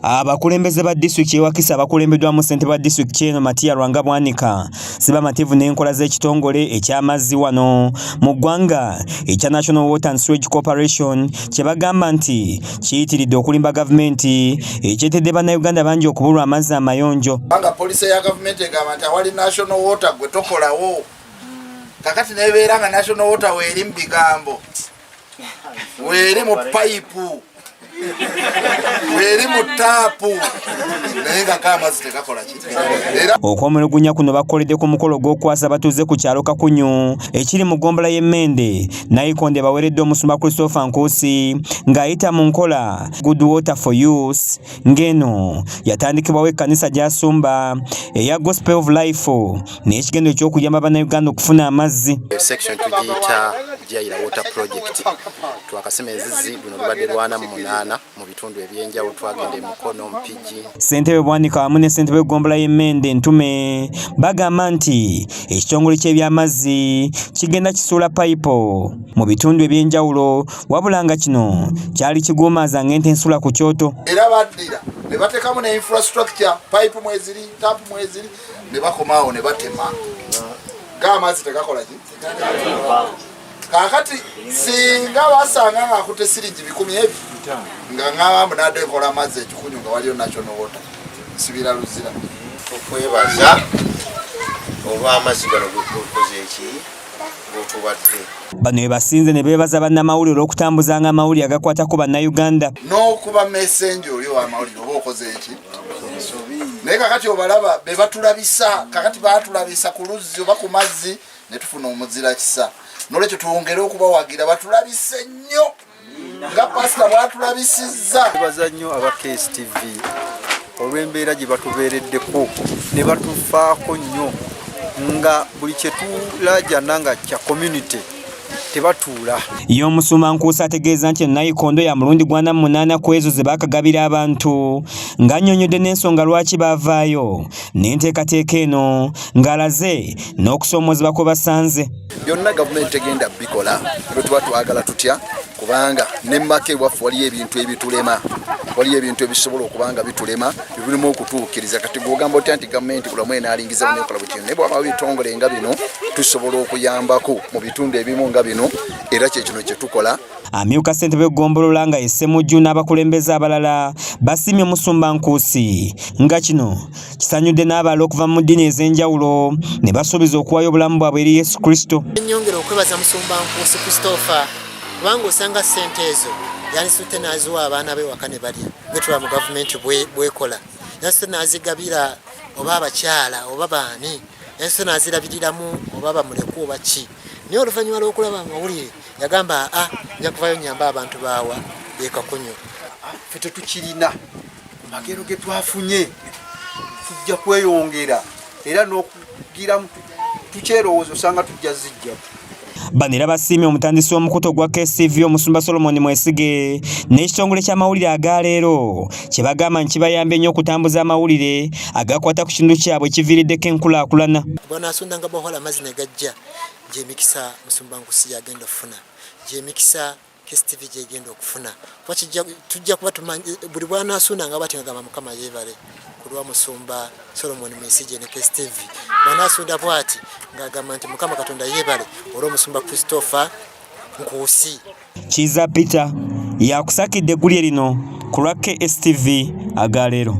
Abakulembeze ba disitulikiti y'e Wakiso abakulembeddwamu ssentebe wa disitulikiti eno Matia Lwanga Bwanika si bamativu n'enkola z'ekitongole eky'amazzi wano mu ggwanga ekya National Water and Sewage Corporation kye bagamba nti kiyitiridde okulimba gavumenti ekyetedde bannayuganda bangi okubulwa amazzi amayonjo. Kubanga policy ya gavumenti egamba nti awali National Water gwe tokolawo, kakati nebeera nga National Water weeri mu bigambo, weeri mu payipu, weeri mu taapu, naye nga ko amazzi tegakola ki era. Okwemulugunya kuno bakoledde ku mukolo gw'okukwasa abatuuze ku kyalo Kakunyu ekiri mu ggombolola y'Emmende Nayikonde baweereddwa omusumba Christopher Nkuusi ng'ayita mu nkola Good Water for Youth, ng'eno yatandikibwawo ekkanisa gy'asumba eya Gospel of Life n'ekigendero eky'okuyamba bannayuganda okufuna amazzi. Section tugiyita Jaira Water Project. Twakasima enzizi, luno lubadde 48 mu bitundu ebyenjawulo. Twagenda e Mukono, Mpigi. Ssentebe Bwanika wamu ne ssentebe w'eggombolola y'Emmende Ntume bagamba nti ekitongole ky'ebyamazzi kigenda kisuula payipo mu bitundu ebyenjawulo, wabula nga kino kyali kiguumaaza ng'ente ensula ku kyoto. Era baddira ne bateekamu ne infrastructure, pipe mweziri, tap mweziri, ne bakomaawo ne batema ga amazzi tegakola ki. Kaakati singa basanga nga akutte siringi 200 nga ŋŋamba mbu nadde nkola amazzi ekikunyu nga waliyo National Water, nsibira Luzira. Okwebaza olw'amazzi gano getukoze eki gotubadde. Bano be basinze ne beebaza bannamawulire olw'okutambuzanga amawulire agakwata ku bannayuganda. N'okuba messenger oli owamawulire oba okoze eki, naye kakati obalaba be batulabisa. Kakati batulabisa ku luzzi oba ku mazzi ne tufuna omuzira kisa. Nolwekyo twongere okubawagira, batulabise nnyo nga pasita bwatulabisizza. Twebaza nnyo aba KSTV olw'embeera gye batubeereddeko ne batufaako nnyo, nga buli kye tulajana nga kya community tebatuula. Ye omusumba Nkuusa ategeeza nti ennayikondo ya mulundi 48 ku ezo ze baakagabira abantu, ng'annyonnyodde n'ensonga lwaki baavaayo n'enteekateeka eno, ng'alaze n'okusoomoozebwa kwe basanze. Byonna gavumenti tegenda bikola bwe tuba twagala tutya, kubanga ne mumaka ewaffe waliyo ebintu ebitulema, waliyo ebintu ebisobola okuba nga bitulema birimu okutuukiriza. Kati gwogamba otya nti gavumenti buli omu enaalingiza nekola buli kintu? Naye bwaba bitongole nga bino tusobola okuyambako mu bitundu ebimu nga bino, era kyekino kyetukola. Amyuka ssentebe w'eggombolola nga ye Ssemujju n'abakulembeze abalala basiimye omusumba Nkuusi, nga kino kisanyudde n'abalala okuva mu ddiini ez'enjawulo ne basuubiza okuwaayo obulamu bwabwe eri Yesu Kristo. Nnyongera okwebaza musumba Nkuusi Christopher, kubanga osanga ssente ezo yandisutte n'aziwa abaana be waka ne balya, nga tulaba mu gavumenti bwekola. Yandisutte n'azigabira oba abakyala oba baani, yandisutte n'azirabiriramu oba bamuleku oba ki, naye oluvannyuma lw'okulaba amawulire yagamba, "Aa, nja kuvayo nyamba abantu baawa bekakunyu." Ffe tetukirina magero ge twafunye, tujja kweyongera era n'okugiramu tukyerowooza osanga tujja zijjaku. Bano era basiimye omutandisi w'omukutu ogwa KSTV omusumba Solomon Mwesige n'ekitongole ky'amawulire agaleero kye bagamba nti kibayambye nnyo okutambuza amawulire agakwata ku kitundu kyabwe kiviiriddeko enkulaakulana. Bwanaasundanga borehole amazzi ne gajja, gyemikisa musumba Nkusi yagenda okufuna, gyemikisa KSTV gyegenda okufuna, kuba tujja kuba tumanyi buli bwanaasundanga bati ngagamba, "Mukama yeebale ku lwa musumba Solomon Mwesige ne KSTV." Bwanaasunda bwati ng'agamba nti, "Mukama Katonda yeebale olw'omusumba Christopher Nkuusi." Kiza Peter yakusakidde eggulye lino ku lwa KSTV agaleero.